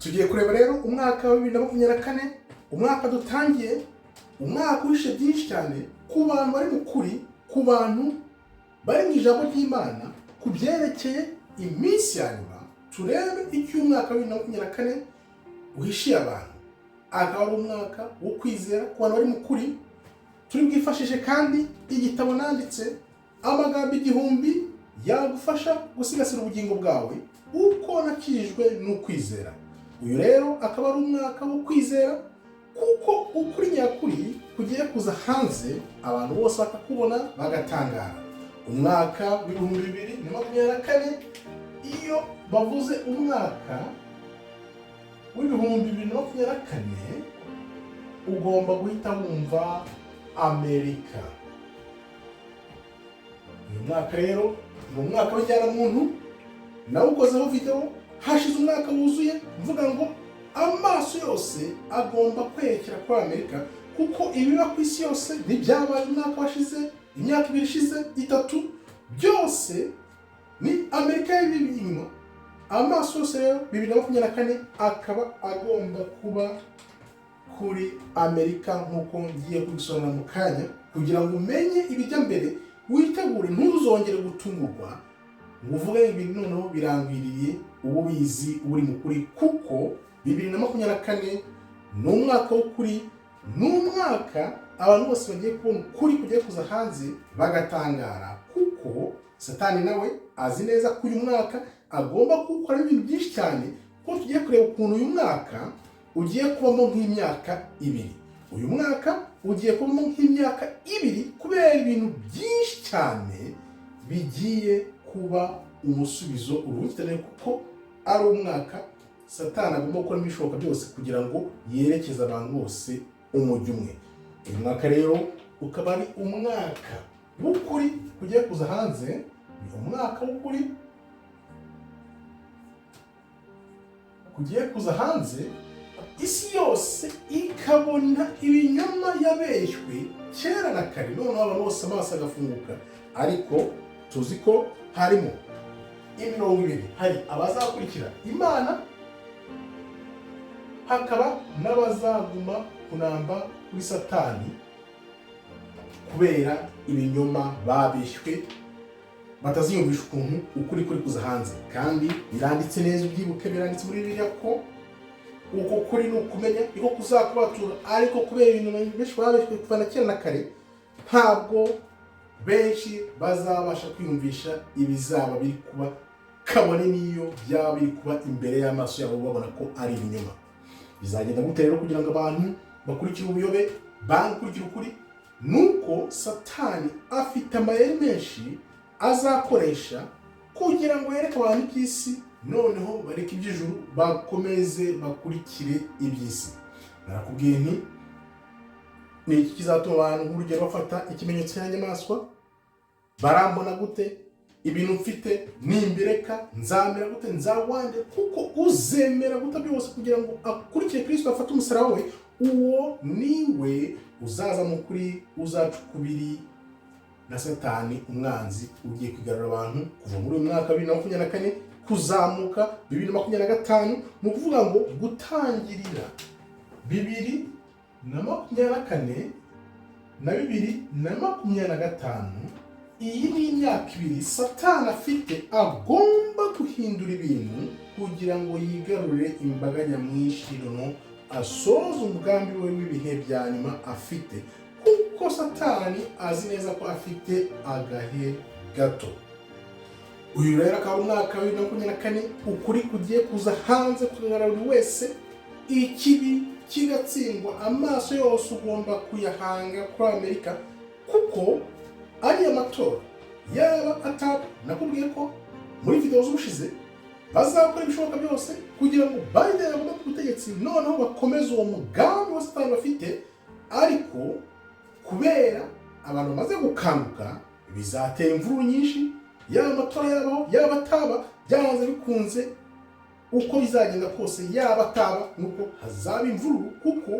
Tugiye kureba rero umwaka wa 2024, umwaka dutangiye, umwaka uhishe byinshi cyane ku bantu bari mu kuri, ku bantu bari mu ijambo ry'Imana, ku byerekeye iminsi ya nyuma. Turebe icyo umwaka wa 2024 uhishiye abantu. Akaba ari umwaka wo kwizera ku bantu bari mu kuri. Turi bwifashishe kandi igitabo nanditse, amagambo 1000 yagufasha gusigasira ubugingo bwawe, uko nakijijwe n'ukwizera. Uyu rero akaba ari umwaka wo kwizera, kuko ukuri nyakuri kugiye kuza hanze, abantu bose bakakubona bagatangara. Umwaka wa 2024, iyo bavuze umwaka wa 2024, ugomba guhita wumva Amerika. Uyu mwaka rero ni umwaka w'injyanamuntu. Nawukozeho video hashize umwaka wuzuye, mvuga ngo amaso yose agomba kwerekera kuri Amerika, kuko ibiba ku isi yose ntibyabaye umwaka washize, imyaka 2 ishize, 3, byose ni Amerika y'ibiri inyuma. Amaso yose rero 2024 akaba agomba kuba kuri Amerika, nk'uko ngiye kubisobanura mu kanya, kugira ngo umenye ibijya mbere, witegure, ntuzongere gutungurwa ngo uvuge ibi noneho birangwiriye. Uba ubizi, uba uri mu kuri, kuko 2024 ni umwaka w'ukuri, ni umwaka abantu bose bagiye kubona ukuri kugiye kuza hanze bagatangara, kuko Satani nawe azi neza ko uyu mwaka agomba kuwukoramo ibintu byinshi cyane, kuko tugiye kureba ukuntu uyu mwaka ugiye kubamo nk'imyaka 2. Uyu mwaka ugiye kubamo nk'imyaka 2 kubera ibintu byinshi cyane bigiye kuba umusubizo uruhutirane, kuko ari umwaka Satani agomba gukoramo ibishoboka byose kugira ngo yerekeze abantu bose umujyi umwe. Uyu mwaka rero ukaba ari umwaka w'ukuri kugiye kuza hanze, ni umwaka w'ukuri kugiye kuza hanze, isi yose ikabona ibinyoma yabeshywe kera na kare, noneho abantu bose amaso agafunguka. Ariko tuzi ko harimo imirongo ibiri: hari abazakurikira Imana, hakaba n'abazaguma kunamba kuri Satani kubera ibinyoma babeshywe, bataziyumvisha ukuntu ukuri kuri kuza hanze. Kandi biranditse neza, ubyibuke, biranditse muri Bibiliya ko uko kuri ni ukumenya niko kuzakubatura. Ariko kubera ibintu benshi babeshywe kuva na kera na kare, ntabwo benshi bazabasha kwiyumvisha ibizaba biri kuba, kabone n'iyo byaba biri kuba imbere y'amaso yabo, babona ko ari ibinyoma. Bizagenda gute rero kugira ngo abantu bakurikire ubuyobe, bankurikire ukuri? Nuko Satani afite amayeri menshi azakoresha kugira ngo yereke abantu iby'isi, noneho bareke iby'ijuru, bakomeze bakurikire iby'isi. Narakubwiye nti: ni iki kizatuma abantu, nk'urugero, bafata ikimenyetso cy'inyamaswa? Barambona gute? Ibintu mfite nimbireka nzamera gute? Nzawande? Kuko uzemera guta byose kugira ngo akurikire Kirisito, afate umusaraba we, uwo niwe uzaza mu kuri, uzaca ukubiri na Satani umwanzi ugiye kwigarura abantu kuva muri uyu mwaka wa 2024 kuzamuka 2025. Ni ukuvuga ngo gutangirira 2024 na 2025, iyi ni imyaka 2 Satani afite, agomba guhindura ibintu kugira ngo yigarurire imbaga nyamwinshi, noneho asoze umugambi we w'ibihe bya nyuma afite, kuko Satani azi neza ko afite agahe gato. Uyu rero akaba ari umwaka wa 2024, ukuri kugiye kuza hanze kugaragara buri wese, ikibi kigatsindwa. Amaso yose ugomba kuyahanga kuri Amerika, kuko ariya matora yaba ataba, nakubwiye ko muri video z'ubushize bazakora ibishoboka byose kugira ngo Biden agume ku butegetsi, noneho bakomeze uwo mugambi wa Satani bafite. Ariko kubera abantu bamaze gukanguka, bizatera imvururu nyinshi. Yaba amatora yabaho, yaba ataba, byanze bikunze, uko bizagenda kose, yaba ataba, nuko hazaba imvururu, kuko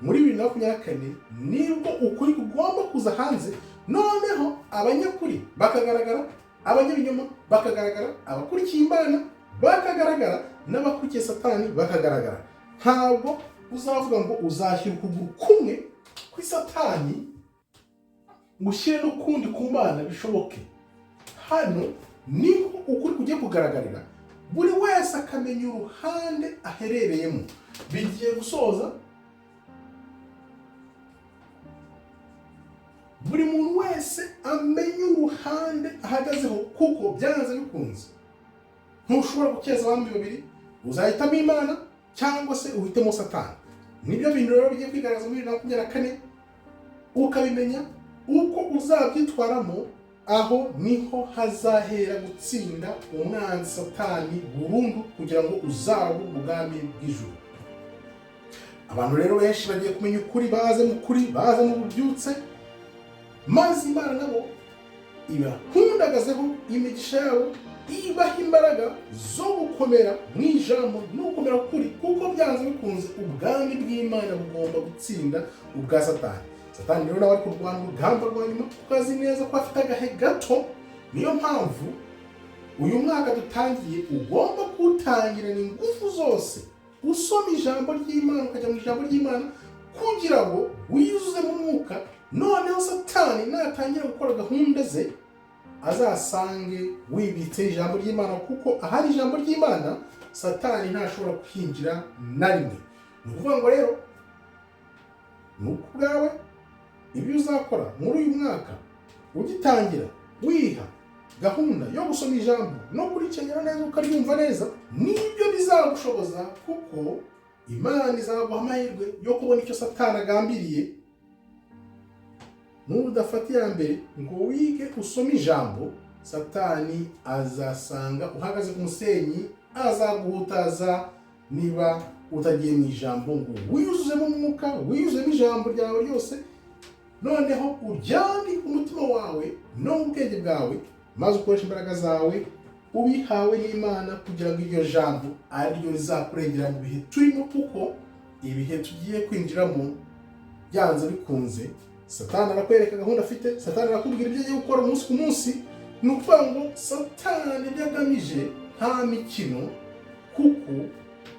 muri 2024 nibwo ukuri kugomba kuza hanze, noneho abanyakuri bakagaragara, abanyabinyoma bakagaragara, abakurikiye Imana bakagaragara. n'abakurikiye Satani bakagaragara. Ntabwo uzavuga ngo uzashyira ukuguru kumwe kuri Satani ngo ushyire n'ukundi ku Mana bishoboke. Hano niho ukuri kugiye kugaragarira, buri wese akamenya uruhande aherereyemo. Bigiye gusoza, buri muntu wese amenye uruhande ahagazeho, kuko byanze bikunze ntushobora gukeza abami babiri. Uzahitamo Imana cyangwa se uhitemo Satani. Nibyo bintu rero bigiye kwigaragaza muri 2024, ukabimenya uko uzabyitwaramo. Aho niho hazahera gutsinda umwanzi Satani burundu, kugira ngo uzaragwe ubwami bw'ijuru. Abantu rero benshi bagiye kumenya ukuri, baze mu kuri, baze mu bubyutse, maze Imana nabo ibahundagazeho imigisha yabo, ibaha imbaraga zo gukomera mu ijambo no gukomera kuri, kuko byanze bikunze ubwami bw'Imana bugomba gutsinda ubwa Satani. Satani rero nawe ari kurwana urugamba rwa nyuma, kuko azi neza ko afite agahe gato. Niyo mpamvu uyu mwaka dutangiye ugomba kuwutangirana ingufu zose, usoma ijambo ry'Imana, ukajya mu ijambo ry'Imana kugira ngo wiyuzuze mu mwuka. Noneho Satani natangira gukora gahunda ze, azasange wibitse ijambo ry'Imana, kuko ahari ijambo ry'Imana Satani ntashobora kwinjira na rimwe. Ni ukuvuga ngo rero ni uko ubwawe ibyo uzakora muri uyu mwaka ugitangira wiha gahunda yo gusoma ijambo no kurikenyera neza ukaryumva neza, nibyo bizagushoboza, kuko Imana izaguha amahirwe yo kubona icyo Satani agambiriye. Nudafata iya mbere ngo wige usome ijambo, Satani azasanga uhagaze ku musenyi, azaguhutaza niba utagiye mu ijambo ngo wiyuzuzemo umwuka, wiyuzuzemo ijambo ryawe ryose, noneho uryandike umutima wawe no mu bwenge bwawe, maze ukoreshe imbaraga zawe ubihawe n'Imana, kugira ngo iryo jambo ariryo rizakurengera mu bihe turimo, kuko ibihe tugiye kwinjiramo byanze bikunze Satani arakwereka gahunda afite, Satani arakubwira ibyo agiye gukora umunsi ku munsi. Ni ukuvuga ngo Satani ibyo agamije nta mikino, kuko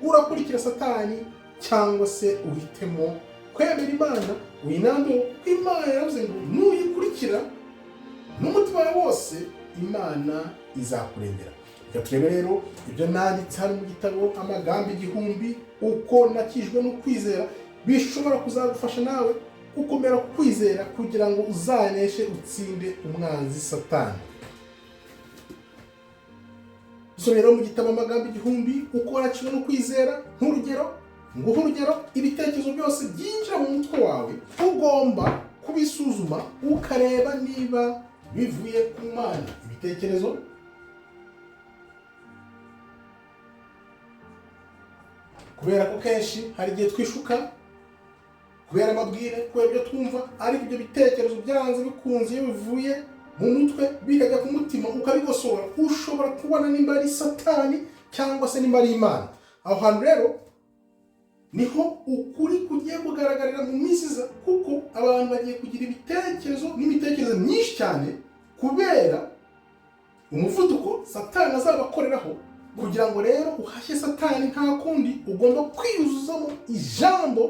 urakurikira Satani cyangwa se uhitemo kwemera Imana uyinambeho, kuko Imana yaravuze ngo nuyikurikira n'umutima wawe wose Imana izakurengera. Reka turebe rero ibyo nanditse hano mu gitabo Amagambo 1000, uko nakijwe no kwizera, bishobora kuzagufasha nawe gukomera kwizera kugira ngo uzaneshe utsinde umwanzi Satani. Dusome rero mu gitabo Amagambo 1000, uko nakijwe no kwizera. Nk'urugero, nguhe urugero, ibitekerezo byose byinjira mu mutwe wawe ugomba kubisuzuma ukareba niba bivuye ku Mana. Ibitekerezo kubera ko kenshi hari igihe twishuka kubera amabwire, kubera ibyo twumva, ariko ibyo bitekerezo byanze bikunze iyo bivuye mu mutwe bikajya ku mutima ukabigosora, ushobora kubona nimba ari Satani cyangwa se nimba ari Imana. Aho hantu rero niho ukuri kugiye kugaragarira mu minsi iza, kuko abantu bagiye kugira ibitekerezo n'imitekerereze myinshi cyane kubera umuvuduko Satani azabakoreraho. Kugira ngo rero uhashye Satani nta kundi, ugomba kwiyuzuzamo ijambo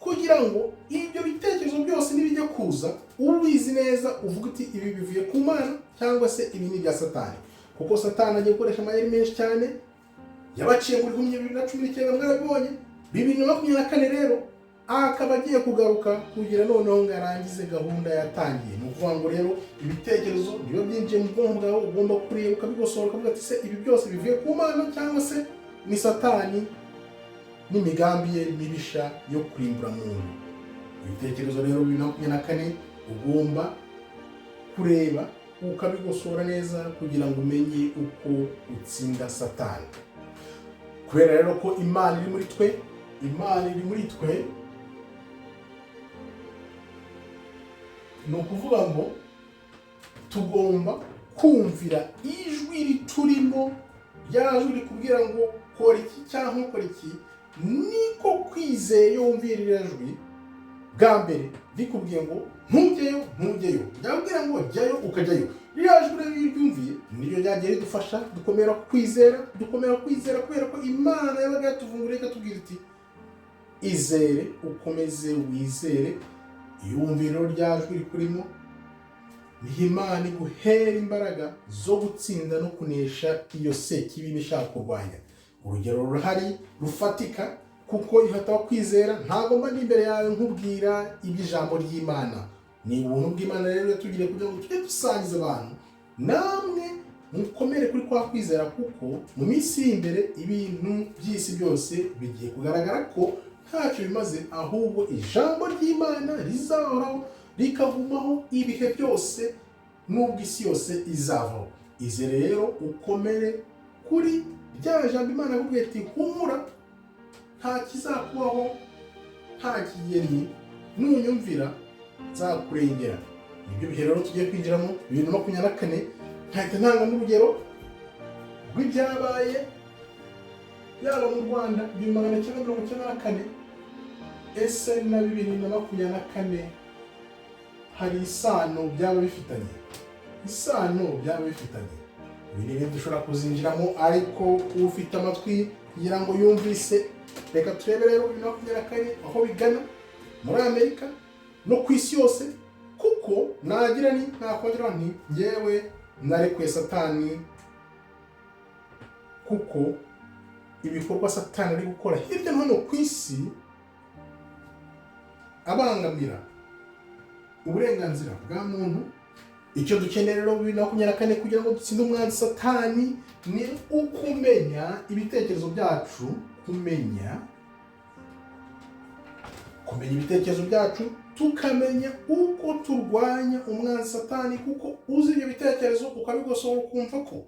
kugira ngo ibyo bitekerezo byose nibijya kuza ubizi neza, uvuga uti ibi bivuye ku Mana cyangwa se ibi ni ibya Satani. Kuko Satani agiye gukoresha amayeri menshi cyane, yabaciye muri 2019 mwarabibonye, 2024 rero akaba agiye kugaruka kugira noneho ngo arangize gahunda yatangiye. Ni ukuvuga ngo rero ibitekerezo niba byinjiye mu bwonko bwawe ugomba kureba ukabigosora, ukavuga ati se ibi byose bivuye ku Mana cyangwa se ni Satani n'imigambi ye mibisha yo kurimbura muntu. Ibitekerezo rero 2024 ugomba kureba ukabigosora neza kugira ngo umenye uko utsinda Satani. Kubera rero ko Imana iri muri twe, Imana iri muri twe, ni ukuvuga ngo tugomba kumvira ijwi riturimo, rya jwi rikubwira ngo kora iki cyangwa ntukore iki. Niko kwizera, iyo wumviye ririya jwi Bwa mbere rikubwiye ngo ntujyeyo, ntujyeyo. Ryabwira ngo jyayo, ukajyayo. Ririya jwi rero iyo uryumviye, niryo ryagiye ridufasha dukomera kwizera, dukomera kwizera, kubera ko Imana yabaga yatuvunguriye ikatubwira iti: "Izere, ukomeze wizere." Iyo wumviye rero rya jwi rikurimo, niho Imana iguhera imbaraga zo gutsinda no kunesha iyo sekibi iba ishaka kurwanya. Urugero rurahari rufatika, kuko iyo hataba kwizera ntabwo mba ndi imbere yawe nkubwira iby'ijambo ry'Imana. Ni ubuntu bw'Imana rero yatugiriye kugira ngo tujye dusangiza abantu, namwe mukomere kuri kwa kwizera, kuko mu minsi iri imbere ibintu by'isi byose bigiye kugaragara ko ntacyo bimaze, ahubwo ijambo ry'Imana rizahoraho, rikagumaho ibihe byose n'ubwo isi yose izavaho. Izere rero, ukomere kuri rya jambo Imana yakubwiye ati: "Humura, nta kizakubaho, nta kigeni, nunyumvira nzakurengera." Nibyo bihe rero tugiye kwinjiramo 2024. Nkahita ntanga n'urugero rw'ibyabaye yaba mu Rwanda 1994, ese na 2024 hari isano byaba bifitanye? Isano byaba bifitanye, ibi ni ibintu dushobora kuzinjiramo, ariko ufite amatwi kugira ngo yumvise. Reka turebe rero 2024 aho bigana muri Amerika no ku isi yose, kuko nagira ni nakongera nti ngewe narekuye Satani, kuko ibikorwa Satani ari gukora hirya no hino ku isi abangamira uburenganzira bwa muntu. Icyo dukeneye rero 2024 kugira ngo dutsinde umwanzi Satani ni ukumenya ibitekerezo byacu, kumenya ibitekerezo byacu, tukamenya uko turwanya umwanzi Satani, kuko uzi ibyo bitekerezo ukabigosora, ukumva ko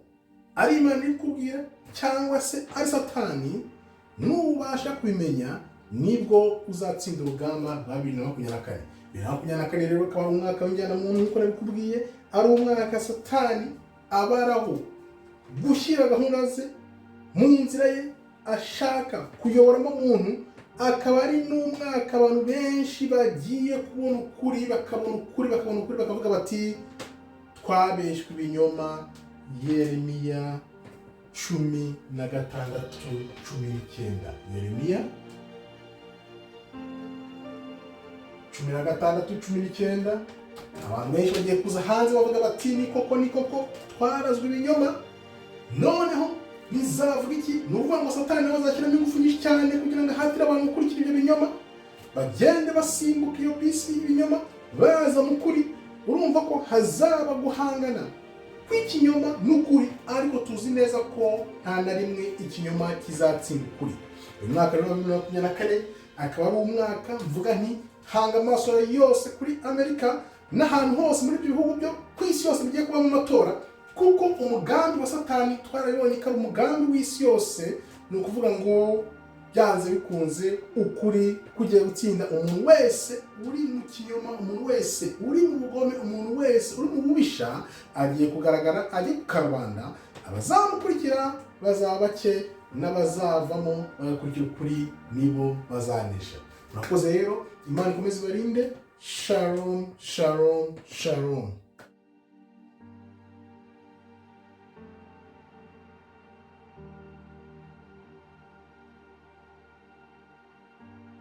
ari Imana iri kubwira cyangwa se ari Satani, nubasha kubimenya nibwo uzatsinda urugamba rwa 2024. 2024 rero ukaba ari umwaka w'injyanamuntu, nk'uko nabikubwiye, ari umwaka Satani abaraho gushyira gahunda ze mu nzira ye ashaka kuyoboramo umuntu, akaba ari n'umwaka abantu benshi bagiye kubona ukuri, bakabona ukuri, bakabona ukuri, bakavuga bati: "Twabeshywe ibinyoma." Yeremiya 16:19, Yeremiya 16:19. Abantu benshi bagiye kuza hanze bavuga bati: "Ni koko, ni koko, twarazwe ibinyoma." Noneho bizavuga iki? Ni ukuvuga ngo Satani nawe azashyiramo ingufu nyinshi cyane kugira ngo ahatire abantu gukurikira ibyo binyoma, bagende basimbuka iyo bisi y'ibinyoma baza mu kuri. Urumva ko hazaba guhangana kw'ikinyoma n'ukuri, ariko tuzi neza ko nta na rimwe ikinyoma kizatsinda ukuri. Uyu mwaka rero wa 2024 akaba ari umwaka mvuga nti: hanga amaso yawe yose kuri Amerika n'ahantu hose muri ibyo bihugu byo ku isi yose bigiye kubamo amatora, kuko umugambi wa Satani twarabibonye ko ari umugambi w'isi yose. Ni ukuvuga ngo byanze bikunze ukuri kugiye gutsinda. Umuntu wese uri mu kinyoma, umuntu wese uri mu bugome, umuntu wese uri mu bubisha agiye kugaragara, agiye ku karubanda. Abazamukurikira bazaba bake, n'abazavamo bagakurikira ukuri nibo bazanesha. Murakoze rero, Imana ikomeze ibarinde. Shalom, shalom, shalom.